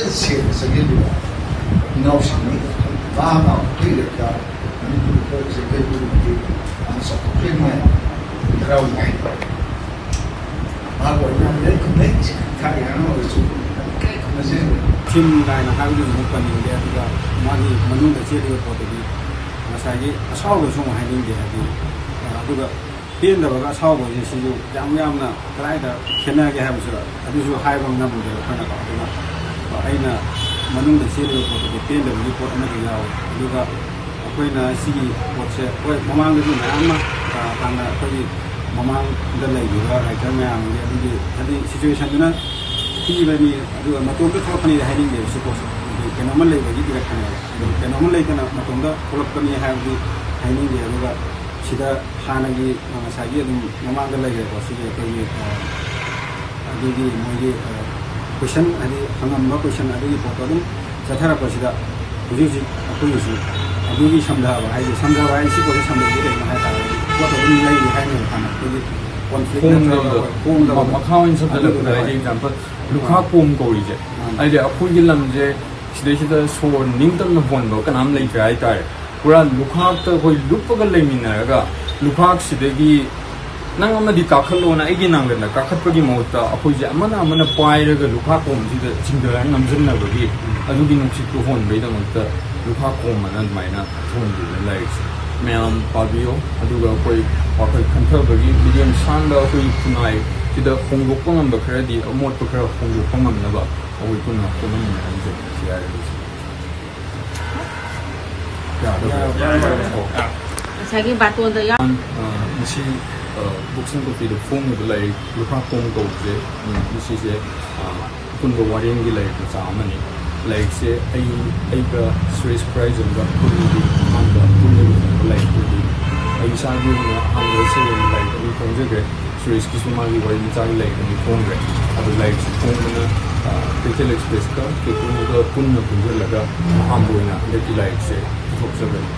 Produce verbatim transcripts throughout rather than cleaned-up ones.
ꯁꯦꯡꯅ ꯆꯪꯁꯤꯜꯂꯤꯕ ꯏꯅꯥꯎꯁꯤꯡꯅꯤ꯫ ꯃꯍꯥꯛꯅ ꯑꯩꯈꯣꯏ ꯂꯩꯔꯤꯕ ꯃꯅꯤꯄꯨꯔ ꯄꯣꯠꯁꯦ ꯀꯩꯒꯨꯝꯕꯗꯤ ꯌꯥꯝꯅ ꯆꯥꯎꯊꯣꯛꯆꯅꯤꯡꯉꯥꯏ ꯍꯔꯥꯎꯅꯤꯡꯉꯥꯏ꯫ ꯃꯍꯥꯛꯄꯨ ꯑꯩꯅ ꯂꯥꯏꯔꯤꯛ ꯈꯨꯝꯅꯩ, ꯊꯥꯏꯅ ꯑꯉꯥꯡ ꯑꯣꯏꯔꯁꯨ ꯂꯥꯏꯔꯤꯛ ꯈꯨꯝꯅꯖꯩ꯫ ꯊꯤꯝ ꯀꯥꯏꯅ ꯍꯥꯏꯕꯗꯨꯁꯨ ꯑꯃꯨꯛ ꯄꯟꯅꯤꯡꯗꯦ, ꯑꯗꯨꯒ ꯃꯥꯒꯤ ꯃꯅꯨꯡꯗ ꯆꯦꯜꯂꯤꯕ ꯄꯣꯠꯇꯨꯗꯤ ꯉꯁꯥꯏꯒꯤ ꯑꯁꯥꯎꯕꯁꯨ ꯑꯃꯨꯛ ꯍꯥꯏꯅꯤꯡꯗꯦ, ꯍꯥꯏꯗꯤ, ꯑ, ꯑꯗꯨꯒ ꯄꯦꯟꯗꯕꯒ ꯑꯁꯥꯎꯕꯁꯦ ꯁꯤꯁꯨ ꯌꯥꯝ ꯌꯥꯝꯅ ꯀꯗꯥꯏꯗ ꯈꯦꯠꯅꯒꯦ ꯍꯥꯏꯕꯁꯨ ꯑꯗꯨꯁꯨ ꯍꯥꯏꯕ ꯉꯝꯗꯦꯕ ꯑꯩꯈꯣꯏꯅꯀꯣ꯫ ꯑꯗꯨꯅ ꯑꯩꯅ ꯃꯅꯨꯡꯗ ꯆꯦꯜꯂꯤꯕ ꯄꯣꯠꯇꯨꯗꯤ ꯄꯦꯟꯗꯕꯒꯤ ꯄꯣꯠ ꯑꯃꯗꯤ ꯌꯥꯎꯋꯦ꯫ ꯑꯗꯨꯒ ꯑꯩꯈꯣꯏꯅ ꯁꯤꯒꯤ ꯄꯣꯠꯁꯦ, ꯍꯣꯏ, ꯃꯃꯥꯡꯗꯁꯨ ꯃꯌꯥꯝ ꯑꯃ, ꯑ, ꯍꯥꯟꯅ ꯑꯩꯈꯣꯏꯒꯤ ꯃꯃꯥꯡꯗ ꯂꯩꯈꯤꯕ ꯔꯥꯏꯇꯔ ꯃꯌꯥꯝꯒꯤ ꯑꯗꯨꯒꯤ ꯍꯥꯏꯗꯤ ꯁꯤꯆꯨꯋꯦꯁꯟꯗꯨꯅ ꯄꯤꯕꯅꯤ, ꯑꯗꯨꯒ ꯃꯇꯣꯝꯇ ꯊꯣꯛꯂꯛꯄꯅꯤ ꯍꯥꯏꯅꯤꯡꯗꯦꯕ ꯁꯤ ꯄꯣꯠꯁꯦ꯫ ꯑꯗꯨ ꯀꯩꯅꯣꯝꯃ ꯂꯩꯕꯒꯤ ꯄꯤꯔꯛꯄꯅꯦꯕ꯫ ꯑꯗꯨ ꯀꯩꯅꯣꯝꯃ ꯂꯩꯇꯅ ꯃꯇꯣꯝꯇ ꯊꯣꯛꯂꯛꯄꯅꯤ ꯍꯥꯏꯕꯗꯤ ꯍꯥꯏꯅꯤꯡꯗꯦ꯫ ꯑꯗꯨꯒ ꯁꯤꯗ ꯍꯥꯟꯅꯒꯤ, ꯑ, ꯉꯁꯥꯏꯒꯤ ꯑꯗꯨꯝ ꯃꯃꯥꯡꯗ ꯂꯩꯈ꯭ꯔꯦꯀꯣ, ꯁꯤꯒꯤ ꯑꯩꯈꯣꯏꯒꯤ, ꯑ, ꯑꯗꯨꯒꯤ ꯃꯣꯏꯒꯤ, ꯑ, ꯀꯣꯏꯁꯟ, ꯍꯥꯏꯗꯤ ꯍꯪꯉꯝꯕ ꯀꯣꯏꯁꯟ ꯑꯗꯨꯒꯤ ꯄꯣꯠꯇꯣ ꯑꯗꯨꯝ ꯆꯠꯊꯔꯛꯄꯁꯤꯗ ꯍꯧꯖꯤꯛ ꯍꯧꯖꯤꯛ ꯑꯩꯈꯣꯏꯒꯤꯁꯨ ꯑꯗꯨꯒꯤ ꯁꯝꯊꯕ ꯍꯥꯏꯁꯦ, ꯁꯝꯊꯕ ꯍꯥꯏꯁꯦ ꯁꯤ ꯄꯣꯠꯁꯦ ꯁꯝꯊꯕꯁꯦ ꯀꯩꯅꯣ ꯍꯥꯏ ꯇꯥꯔꯒꯗꯤ ꯄꯣꯠꯇꯣ ꯑꯗꯨꯝ ꯂꯩꯔꯤ ꯍꯥꯏꯅꯦꯕ ꯍꯥꯟꯅ꯫ ꯑꯩꯈꯣꯏꯒꯤ ꯀꯣꯟꯐ꯭ꯂꯤꯛ ꯅꯠꯇ꯭ꯔꯒ ꯀꯣꯝꯗꯕꯗꯣ꯫ ꯃꯈꯥ ꯑꯣꯏꯅ ꯁꯝꯖꯜꯂꯛꯄꯗ, ꯑꯗꯨꯗꯣ ꯍꯥꯏꯗꯤ ꯍꯣꯏ꯫ ꯑꯦꯛꯖꯥꯝꯄꯜ, ꯂꯨꯈꯥ ꯀꯣꯝ ꯀꯧꯔꯤꯁꯦ꯫ ꯎꯝ꯫ ꯍꯥꯏꯗꯤ ꯑꯩꯈꯣꯏꯒꯤ ꯂꯝꯁꯦ ꯁꯤꯗꯩꯁꯤꯗ ꯁꯣꯔ ꯅꯤꯡꯇꯝꯅ ꯍꯣꯟꯕ ꯀꯅꯥꯝ ꯂꯩꯇ꯭ꯔꯦ ꯍꯥꯏꯇꯥꯔꯦ꯫ ꯄꯨꯔꯥ ꯂꯨꯈꯥꯛꯇ ꯑꯩꯈꯣꯏ ꯂꯨꯞꯄꯒ ꯂꯩꯃꯤꯟꯅꯔꯒ, ꯂꯨꯈꯥꯛꯁꯤꯗꯒꯤ ꯅꯪ ꯑꯃꯗꯤ ꯀꯥꯈꯠꯂꯣꯅ ꯑꯩꯒꯤ ꯅꯥꯡꯒꯟꯗ ꯀꯥꯈꯠꯄꯒꯤ ꯃꯍꯨꯠꯇ, ꯑꯩꯈꯣꯏꯁꯦ ꯑꯃꯅ ꯑꯃꯅ ꯄꯥꯏꯔꯒ ꯂꯨꯈꯥꯛ ꯀꯣꯝꯁꯤꯗ ꯆꯤꯡꯊꯔꯒ ꯅꯝꯁꯤꯟꯅꯕꯒꯤ ꯑꯗꯨꯒꯤ ꯅꯨꯡꯁꯤꯠꯇꯨ ꯍꯣꯟꯕꯒꯤꯗꯃꯛꯇ ꯂꯨꯈꯥꯛ ꯀꯣꯝ ꯑꯅ ꯑꯗꯨꯃꯥꯏꯅ ꯊꯣꯟꯈꯤꯕꯅꯦ ꯂꯥꯏꯔꯤꯛꯁꯦ꯫ ꯃꯌꯥꯝ ꯄꯥꯕꯤꯌꯣ, ꯑꯗꯨꯒ ꯑꯩꯈꯣꯏ ꯋꯥꯈꯜ ꯈꯟꯊꯕꯒꯤ ꯃꯤꯠꯌꯦꯡ ꯁꯥꯟꯕ, ꯑꯩꯈꯣꯏꯒꯤ ꯈꯨꯟꯅꯥꯏꯁꯤꯗ ꯍꯣꯡꯗꯣꯛꯄ ꯉꯝꯕ ꯈꯔꯗꯤ, ꯑꯃꯣꯠꯄ ꯈꯔ ꯍꯣꯡꯗꯣꯛꯄ ꯉꯝꯅꯕ ꯑꯩꯈꯣꯏ ꯄꯨꯟꯅ ꯍꯣꯠꯅꯃꯤꯟꯅꯔꯁꯦ꯫ ꯁꯤ ꯍꯥꯏꯔꯒꯦ꯫ ꯌꯥꯗꯕ꯭ꯔꯥ? ꯌꯥꯔꯦ꯫ ꯉꯁꯥꯏꯒꯤ ꯕꯥꯇꯣꯟꯗ ꯌꯥꯎ- ꯑ, ꯉꯁꯤ, ꯑ, ꯕꯨꯛꯁ ꯑꯦꯟ ꯀꯣꯐꯤꯗ ꯐꯣꯡꯉꯤꯕ ꯂꯥꯏꯔꯤꯛ ꯂꯨꯈꯥꯛ ꯀꯣꯝ ꯀꯧꯕꯁꯦ, ꯎꯝ, ꯉꯁꯤꯁꯦ, ꯑ, ꯑꯄꯨꯟꯕ ꯋꯥꯔꯦꯡꯒꯤ ꯂꯥꯏꯔꯤꯛ ꯃꯆꯥ ꯑꯃꯅꯤ꯫ ꯂꯥꯏꯔꯤꯛꯁꯦ ꯑꯩ, ꯑꯩꯒ ꯁꯨꯔꯦꯁ ꯈꯨꯔꯥꯏꯖꯝꯒ ꯄꯨꯟꯅꯗꯤ ꯑꯍꯥꯟꯕ ꯄꯨꯟꯅ ꯏꯕ ꯂꯥꯏꯔꯤꯛ ꯑꯣꯏꯗꯣꯏꯅꯤ꯫ ꯑꯩ ꯏꯁꯥꯒꯤ ꯑꯣꯏꯅ ꯑꯍꯥꯟꯕ ꯁꯩꯔꯦꯡ ꯂꯥꯏꯔꯤꯛ ꯑꯅꯤ ꯐꯣꯡꯖꯈ꯭ꯔꯦ꯫ ꯁꯨꯔꯦꯁꯀꯤꯁꯨ ꯃꯥꯒꯤ ꯋꯥꯔꯤ ꯃꯆꯥꯒꯤ ꯂꯥꯏꯔꯤꯛ ꯑꯅꯤ ꯐꯣꯡꯈ꯭ꯔꯦ꯫ ꯑꯗꯨ ꯂꯥꯏꯔꯤꯛꯁꯦ ꯐꯣꯡꯕꯅ, ꯑ, ꯀꯩꯊꯦꯜ ꯑꯦꯛꯁꯄ꯭ꯔꯦꯁꯀ ꯀꯦꯀꯨꯒ ꯄꯨꯟꯅ ꯄꯨꯟꯁꯤꯜꯂꯒ ꯑꯍꯥꯟꯕ ꯑꯣꯏꯅ ꯍꯟꯗꯛꯀꯤ ꯂꯥꯏꯔꯤꯛꯁꯦ ꯄꯨꯊꯣꯛꯆꯕꯅꯤ꯫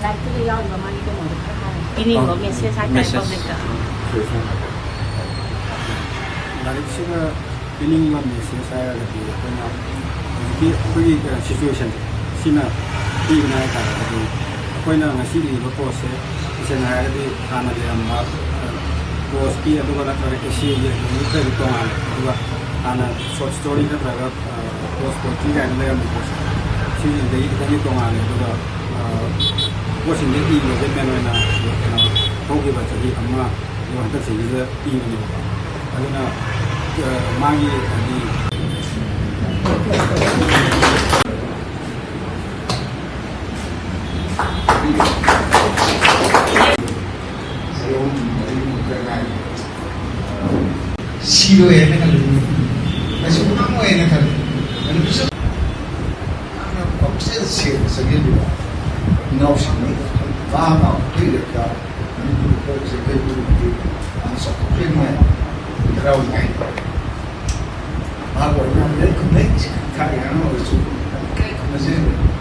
ꯂꯥꯏꯔꯤꯛꯇꯨꯗ ꯌꯥꯎꯔꯤꯕ ꯃꯥꯒꯤ ꯀꯩꯅꯣꯗꯣ ꯈꯔ ꯍꯥꯏꯔꯣ꯫ ꯄꯤꯅꯤꯡꯕ ꯑ, ꯃꯦꯁꯦꯖ ꯍꯥꯏꯇꯥꯔꯦ, ꯃꯦꯁꯦꯖ꯫ ꯄꯕ꯭ꯂꯤꯛꯇ꯫ ꯁꯨꯔꯦꯁꯅ ꯍꯥꯏꯔꯣ꯫ ꯂꯥꯏꯔꯤꯛꯁꯤꯗ ꯄꯤꯅꯤꯡꯕ ꯃꯦꯁꯦꯖ ꯍꯥꯏꯔꯒꯗꯤ ꯑꯩꯈꯣꯏꯅ ꯍꯧꯖꯤꯛꯀꯤ ꯑꯩꯈꯣꯏꯒꯤ ꯁꯤꯆꯨꯋꯦꯁꯟꯁꯦ ꯁꯤꯅ ꯄꯤꯕꯅꯦ ꯍꯥꯏ ꯇꯥꯔꯒꯗꯤ, ꯑꯩꯈꯣꯏꯅ ꯉꯁꯤ ꯏꯔꯤꯕ ꯄꯣꯠꯁꯦ ꯇꯁꯦꯡꯅ ꯍꯥꯏꯔꯒꯗꯤ ꯍꯥꯟꯅ ꯂꯩꯔꯝꯕ ꯄ꯭ꯔꯣꯁꯀꯤ ꯑꯗꯨꯒ ꯅꯠꯇ꯭ꯔꯒ ꯑꯦꯁꯦꯒꯤ ꯑꯗꯨꯗꯒꯤ ꯈꯔꯗꯤ ꯇꯣꯉꯥꯜꯂꯦ꯫ ꯑꯗꯨꯒ ꯍꯥꯟꯅ ꯁꯣꯔꯠ ꯁ꯭ꯇꯣꯔꯤ ꯅꯠꯇ꯭ꯔꯒ ꯄ꯭ꯔꯣꯁ ꯄꯣꯏꯇ꯭ꯔꯤ ꯀꯥꯏꯅ ꯂꯩꯔꯝꯕ ꯄꯣꯠꯁꯦ ꯁꯤꯁꯤꯗꯒꯤ ꯈꯤꯇꯪꯗꯤ ꯇꯣꯉꯥꯜꯂꯦ꯫ ꯑꯗꯨꯒ ꯄꯣꯠꯁꯤꯡꯁꯦ ꯏꯕꯁꯦ ꯃꯦꯟ ꯑꯣꯏꯅ ꯀꯩꯅꯣ ꯍꯧꯈꯤꯕ ꯆꯍꯤ ꯑꯃ ꯑꯗꯨꯒ ꯍꯟꯗꯛ ꯆꯍꯤꯁꯤꯗ ꯄꯤꯕꯅꯦꯕꯀꯣ꯫ ꯑꯗꯨꯅ ꯃꯥꯒꯤ ꯍꯥꯏꯗꯤ ꯁꯤꯔꯣꯏ ꯍꯥꯏꯅ ꯈꯜꯂꯤ꯫ ꯀꯩꯁꯨ ꯉꯝꯃꯣꯏ ꯍꯥꯏꯅ ꯈꯜꯂꯤ꯫ ꯑꯗꯨꯁꯨ ꯌꯥꯝꯅ ꯄꯨꯛꯆꯦꯜ ꯁꯦꯡꯅ ꯆꯪꯁꯤꯜꯂꯤꯕ ꯏꯅꯥꯎꯁꯤꯡꯅꯤ꯫ ꯚꯥꯞ ꯇꯥꯕ ꯀꯨꯏꯔꯕꯗ ꯃꯅꯤꯄꯨꯔ ꯄꯣꯛꯆ ꯀꯩ ꯄꯨꯔꯛꯇꯦ꯫ ꯌꯥꯝ ꯆꯥꯎꯊꯣꯛꯆꯅꯤꯡꯉꯥꯏ, ꯍꯔꯥꯎꯅꯤꯡꯉꯥꯏ꯫ ꯃꯍꯥꯛ ꯑꯣꯏꯅ ꯂꯩ ꯈꯨꯝꯅꯩ꯫ ꯊꯥꯏꯅ ꯑꯉꯥꯡ ꯑꯣꯏꯔꯁꯨ ꯂꯩ ꯈꯨꯝꯅꯖꯩ꯫